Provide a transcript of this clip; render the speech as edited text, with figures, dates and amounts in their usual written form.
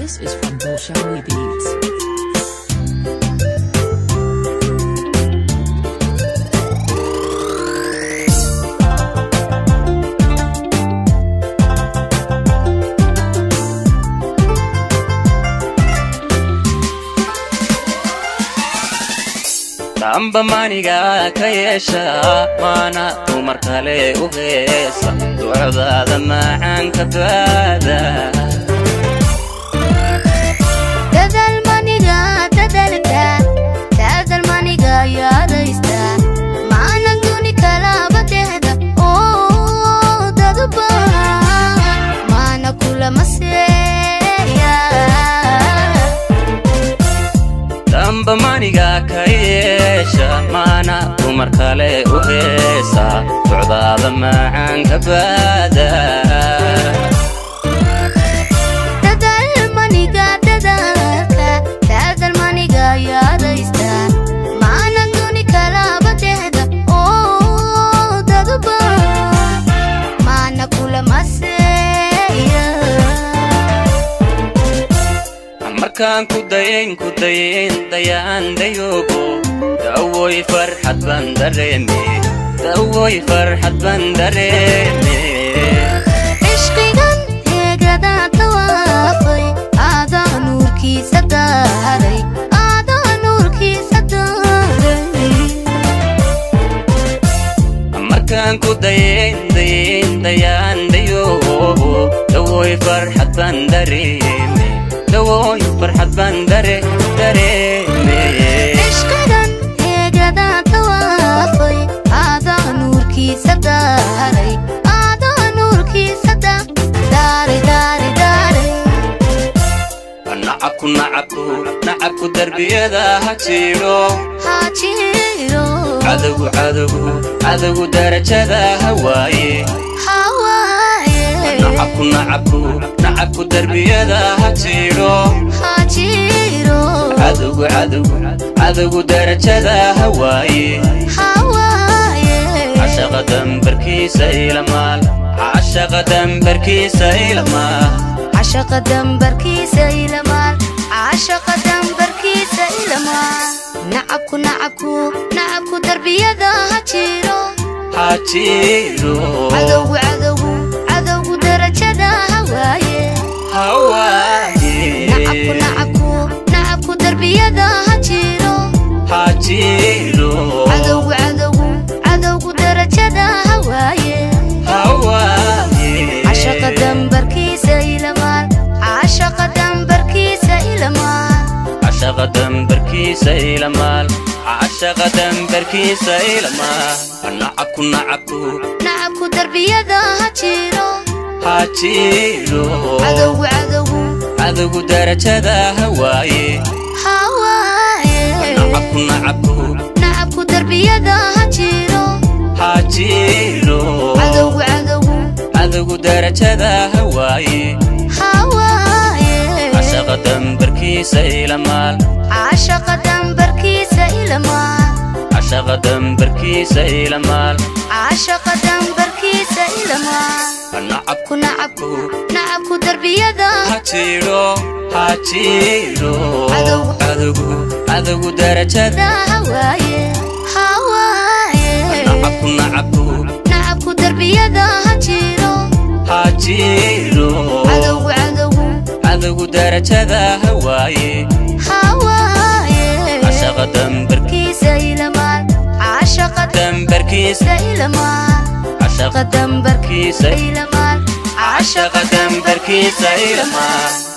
This is from Bolshawi Beats. Amba maniga ka yeesha maana dumar kale u heesa ducdaada macaanka baada. Dadaal maniga dadaalka, dadaal maniga yaadaysta, maana duni kalaba dehda oo dadba maana kulama seeya. Damba maniga ka yeesha maana dumar kale u heesa ducdaada macaanka baada. Dadaal maniga dadaalka, dadaal maniga yaadaysta, maana duni kalaba dehda oo dadba maana kulama seeya. Markaan ku dayayn ku dayayn dayaan dayoogo, dawoy farxad baan dareeme, dawoy farxad baan dareeme. Cishqigan heegadaa tawaafay, aadaa nuurkiisa daaray, aadaa nuurkiisa daaray. Markaan ku dayayn dayayn dayaan dayoogo, dawoy farxad baan dareeme, dawoy farxad baan dareeme. Cishqigan heegadaa tawaafay, aadaa nuurkiisa daaray, aadaa nuurkiisa daaray, daaray, daaray. Nacabku nacabku nacabku darbiyada ha jiidho. Ha jiro. Cadowgu cadowgu cadowgu darajada ha waaye. Hawaaye. Nacabku nacabku nacabku darbiyada ha jiidho. Ha jiro. Cadowgu cadowgu cadowgu darajada ha waaye. Hawaaye. Cashaqa dambarkiisa ilamaal, cashaqa dambarkiisa ilamaal. Cashaqa dambarkiisa ilamaal, cashaqa dambarkiisa ilamaal. Nacabku nacabku nacabku darbiyada ha jiro. Ha jiidho. Cadowgu cadowgu cadowgu darajada ha waaye. Ha waaye. Nacabku nacabku nacabku darbiyada ha jiro. Ha jiidho. Cadowgu cadowgu cadowgu darajada ha waaye. Ha waaye. Cashaqa dambarkiisa ilamaal, cashaqa dambarkiisa ilamaal. Cashaqa dambarkiisa ilamaal, cashaqa dambarkiisa ilamaal. Nacabku nacabku nacabku darbiyada ha jiro. Ha jiidho. Cadowgu cadowgu cadowgu darajada ha waaye. Ha waaye. Nacabku nacabku nacabku darbiyada ha jiro. Ha jiidho. Cadowgu cadowgu cadowgu darajada ha waaye. Ha waaye. Cashaqa dambarkiisa ilamaal, cashaqa dambarkiisa ilamaal. Cashaqa dambarkiisa ilamaal. Cashaqa dambarkiisa ilamaal. Nacabku ku nacabku nacabku darbiyada ha jiidho, ha jiidho. Cadowgu cadowgu cadowgu darajada ha waaye, ha waaye. Nacabku nacabku nacabku darbiyada ha jiro. Ha jiidho. Cadowgu cadowgu cadowgu darajada ha waaye. Ha waaye. Cashaqa dambarkiisa kiisa ilamaal, cashaqa dambarkiisa ilamaal. Cashaqa dambarkiisa kiisa ilamaal. Cashaqa dambarkiisa ilamaal.